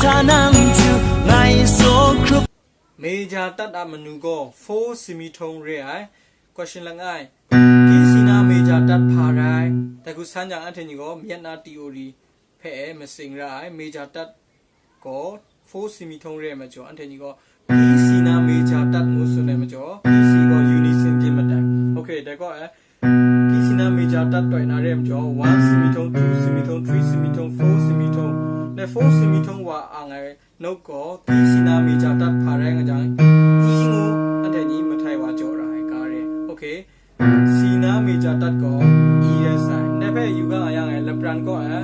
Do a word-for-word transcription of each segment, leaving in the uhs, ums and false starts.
Tanang ju ngai so krup. Major tat a manu gaw four semitone re ai. Question langai. Kisi na major tat hpa rai? Dai hku san jang, anhte ni gaw myat na theory hpe e masing ra ai. Major tat gaw four semitone re ai majaw, anhte ni gaw kisi na major tat ngu tsun ai majaw, kisi gaw unison di matai. Okay, dai gaw e, kisi na major tat toi na re ai majaw, one semitone, two semitone, three semitone, four semitone. Dai four semitone wa ang ai note gaw, kisi na major tat hpa rai nga jang, E ngu anhte ni mahtai wa jaw ra ai ga re. Okay. Si na major tat gaw E rai sai. Dai hpe yu ga nga yang e, lapran gaw e,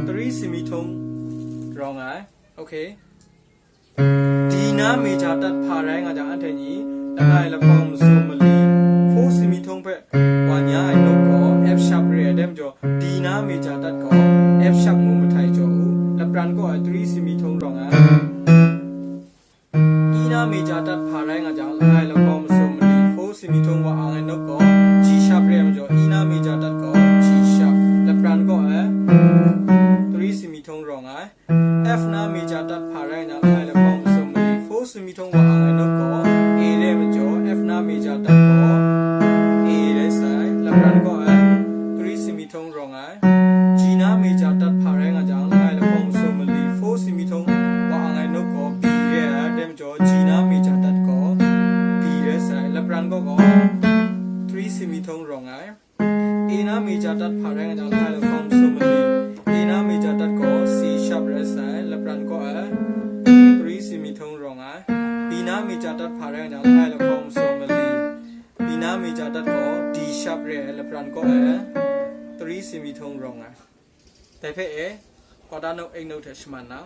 three semitone rawng ai. Okay. D na major tat hpa rai nga jang, anhte ni langai lahkawng masum mali, four semitone hpe wa nya ai note gaw F sharp re ai, dai majaw D na major tat gaw F sharp ngu mahtai jaw u. Lapran gaw e, three semitone rawng ai. E na major tat hpa rai nga jang, langai lahkawng masum mali, four semitone wa ang ai note gaw G sharp re ai majaw, E na major tat gaw G sharp. Lapran gaw e, three semitone rawng ai. F na major tat hpa rai nga jang, langai lahkawng masum mali, four semitone wa ang ai note gaw A re ai majaw, F na major tat gaw A rai sai. Lapran gaw e, three semitone rawng ai. G na major tat hpa rai nga jang, langai lahkawng masum mali, four semitone wa ang ai note gaw B re ai, dai majaw G na major tat gaw B rai sai. Lapran gaw gaw three semitone rawng ai. A na major tat hpa rai nga jang, langai lahkawng masum mali, A na major tat gaw C sharp rai sai. Lapran gaw e, three semitone rawng ai. B na major tat hpa rai nga jang, langai lahkawng masum mali, B na major tat gaw D sharp re ai. Lapran gaw e, three semitone rawng ai. Dai hpe e, quarter note, eighth note hte shaman na.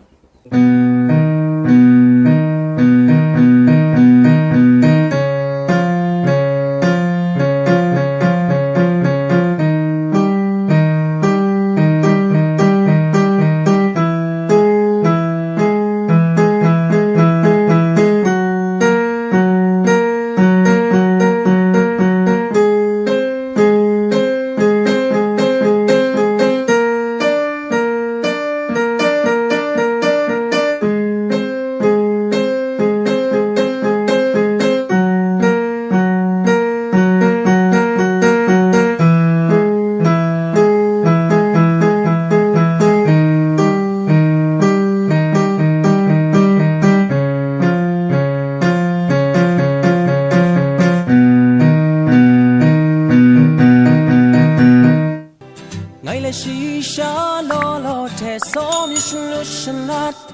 Ngai le shayi sha law law hte sawm yu shangut shanat.